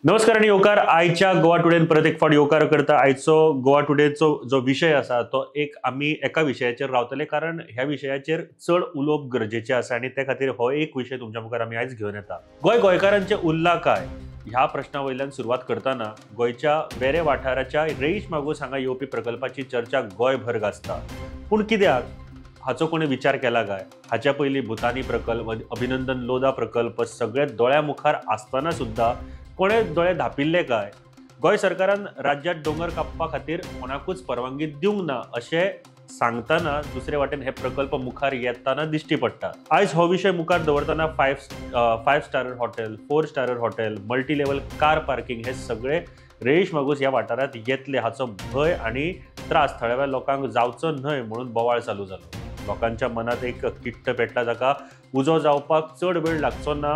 नमस्कार आनी येवकार आयच्या गोवा टुडेन परत एक फावट येवकार करता. आयचो गोवा टुडेचो जो विशय आसा तो एक आमी एका विशयाचेर रावतले, कारण ह्या विशयाचेर चड उलोवप गरजेचें आसा आनी ते खातीर हो एक विशय तुमच्या मुखार आमी आयज घेवन येता. गोंय गोंयकारांचें उरलां काय ह्या प्रश्ना वयल्यान सुरवात करतना गोंयच्या वेरे वाठाराच्या रेईश मागूस हांगा येवपी प्रकल्पाची चर्चा गोंयभर गाजता. पूण कित्याक हाचो कोणी विचार केला काय? हाच्या पयलीं भुतानी प्रकल्प, अभिनंदन लोधा प्रकल्प सगळे दोळ्या मुखार आसतना सुद्दां कोणे दोळे धापिल्ले काय? गोंय सरकारान राज्यात दोंगर कापपा खातीर कोणाकूच परवानगी दिवंक ना अशें सांगतना दुसरे वाटेन हे प्रकल्प मुखार येतना दिश्टी पडटा. आयज हो विशय मुखार दवरतना five star hotel, 4 star hotel, multi level car parking हे सगळे रेईश मागूस ह्या वाठारांत येतले हाचो भंय आनी त्रास थळाव्या लोकांक जावचो न्हय म्हणून बोवाळ चालू जालो. लोकांच्या मनात एक किट्ट पेटला जाका उजो जावपाक चड वेळ लागचो ना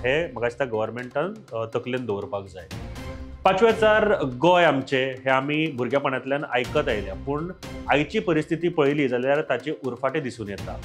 हे म्हाका दिसता गव्हर्मेंटान तकलेन दवरपाक जाय. पांचवेचार गोंय आमचें हें आमी भुरगेपणांतल्यान आयकत आयल्या, पूण आयची परिस्थिती पळयली जाल्यार ताचे उरफाटें दिसून येता.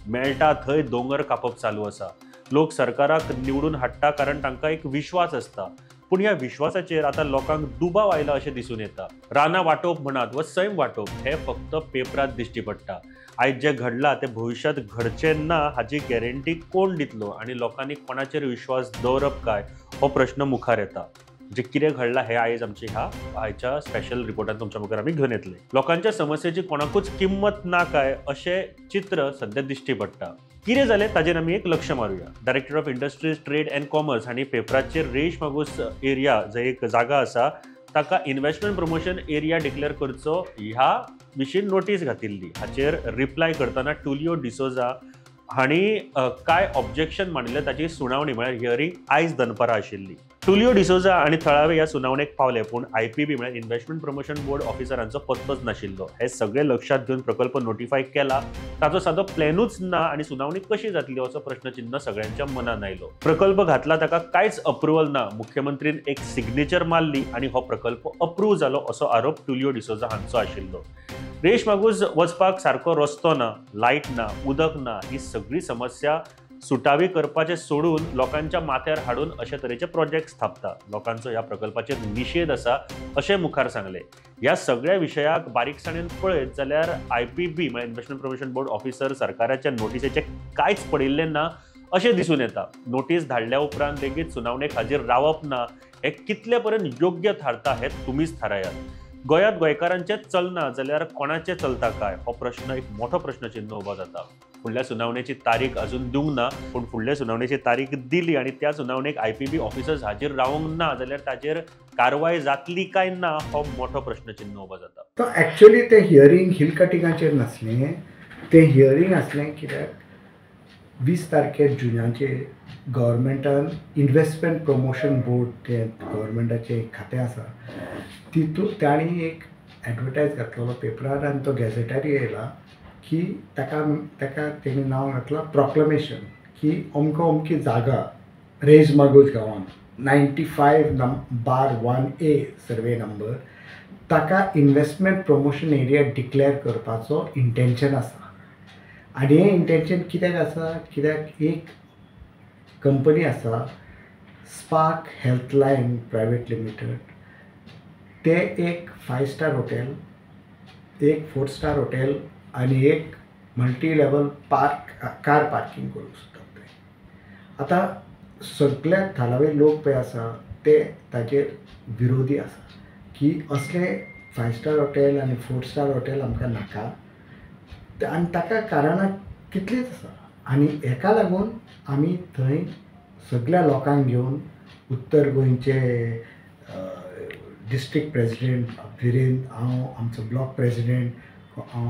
मेळटा थंय दोंगर कापप चालू आसा. लोक सरकाराक निवडून हाडटा कारण तांकां एक विश्वास आसता, पूण ह्या विश्वासाचेर आतां लोकांक दुबाव आयला अशें दिसून येता. रानां वांटोवप म्हणात वा सैम वांटोवप हें फक्त पेपरांत दिश्टी पडटा. आयज जें घडलां तें भविश्यांत घडचें ना हाची गॅरंटी कोण दितलो आनी लोकांनी कोणाचेर विश्वास दवरप काय हो प्रश्न मुखार येता. जे कितें घडलां हें आयज आमचे ह्या आयच्या स्पेशल रिपोर्टान तुमच्या मुखार आमी घेवन येतले. लोकांच्या समस्येची कोणाकूच किंमत ना काय अशें चित्र सद्या दिश्टी पडटा. कितें जालें ताजेर आमी एक लक्ष मारुया. Director of industries trade and commerce हांणी पेपराचेर रेईश मागूस एरिया जंय एक जागा आसा ताका इन्व्हेस्टमेंट प्रमोशन एरिया डिक्लेअर करचो ह्या विशीं नोटीस घातिल्ली. हाचेर रिप्लाय करतना टुलियो डिसोजा हांणी काय ऑब्जेक्शन मांडिल्लें ताची सुनावणी म्हळ्यार हियरींग आयज दनपारां आशिल्ली. टुलियो डिसोजा आनी थळावे ह्या सुनावणेक पावले, पूण IPB म्हळ्यार इन्व्हेस्टमेंट प्रमोशन बोर्ड ऑफिसरांचो पत्तोच नाशिल्लो. हे सगळे लक्षांत घेवन प्रकल्प नोटिफाय केला, ताचो सादो प्लॅनूच ना आनी सुनावणी कशी जातली असो प्रश्नचिन्ह सगळ्यांच्या मनान आयलो. प्रकल्प घातला ताका कांयच अप्रुवल ना, मुख्यमंत्रीन एक सिग्नेचर मारली आनी हो प्रकल्प अप्रूव जालो असो आरोप टुलियो डिसोजा हांचो आशिल्लो. रेईश मागूस वचपाक सारको रस्तो ना, लायट ना, उदक ना, ही सगळी समस्या सुटावी करपाचें सोडून लोकांच्या माथ्यार हाडून अशे तरेचे प्रोजेक्ट स्थापता. लोकांचो ह्या प्रकल्पाचेर निशेध आसा अशें मुखार सांगलें. ह्या सगळ्या विशयाक बारीकसाणेन पळयत जाल्यार IPB म्हळ्यार इन्व्हेस्टमेंट प्रमोशन बोर्ड ऑफिसर सरकाराच्या नोटिसेचें कांयच पडिल्लें ना अशें दिसून येता. नोटीस धाडल्या उपरांत लेगीत सुनावणेक हाजीर रावप ना हें कितले पर्यंत योग्य थारता हें तुमीच थारायात. गोंयांत गोंयकारांचें चलना जाल्यार कोणाचें चलता काय हो प्रश्न एक मोठो प्रश्नचिन्ह उबो जाता. फुडल्या सुनावणेची तारीख अजून दिवंक ना, पूण फुडल्या सुनावणेची तारीख दिली आनी त्या सुनावणेक IPB officers हाजीर रावंक ना जाल्यार ताचेर कारवाय जातली काय ना हो मोठो प्रश्नचिन्ह उबो जाता. तो एक्चुअली तें हियरींग हिल कटिंगाचेर नासलें, तें हियरींग आसलें कित्याक 20 तारखेर जुनाचेर गव्हर्मेंटान इन्व्हेस्टमेंट प्रमोशन बोर्ड तें गव्हर्मेंटाचें एक खातें आसा तितून तांणी एक एडवर्टायज घातलेलो पेपरार आनी तो गॅझेटार येयला की ताका ताका तेणी नांव घातलां प्रोक्लमेशन की अमको अमकी जागा रेईश मागूस गांवांत 95/1A survey number ताका इन्व्हेस्टमेंट प्रमोशन एरिया डिक्लेअर करपाचो इंटेंशन आसा. आनी हें इंटेंशन कित्याक आसा, कित्याक एक कंपनी आसा स्पार्क हेल्थलायन प्रायवेट लिमिटेड, ते एक 5 स्टार हॉटेल, एक 4 स्टार हॉटेल आनी एक multi level park car parking करूंक सोदतात ते. आतां सगळे थळावे लोक पळय आसा ते ताजेर विरोधी आसा की असले 5 स्टार हॉटेल आनी 4 स्टार हॉटेल आमकां नाका आनी ताका कारणां कितलींच आसा. आनी हेका लागून आमी थंय सगळ्या लोकांक घेवन उत्तर गोंयचे डिस्ट्रिक्ट प्रेजिडेंट विरेंद्र, हांव आमचो ब्लॉक प्रेजिडेंट, हांव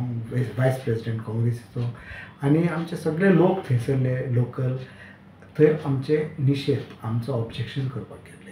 वायस प्रेजिडेंट काँग्रेसीचो आनी आमचे सगळे लोक थंयसरले लोकल थंय आमचे निशेध आमचो ऑब्जेक्शन करपाक गेले.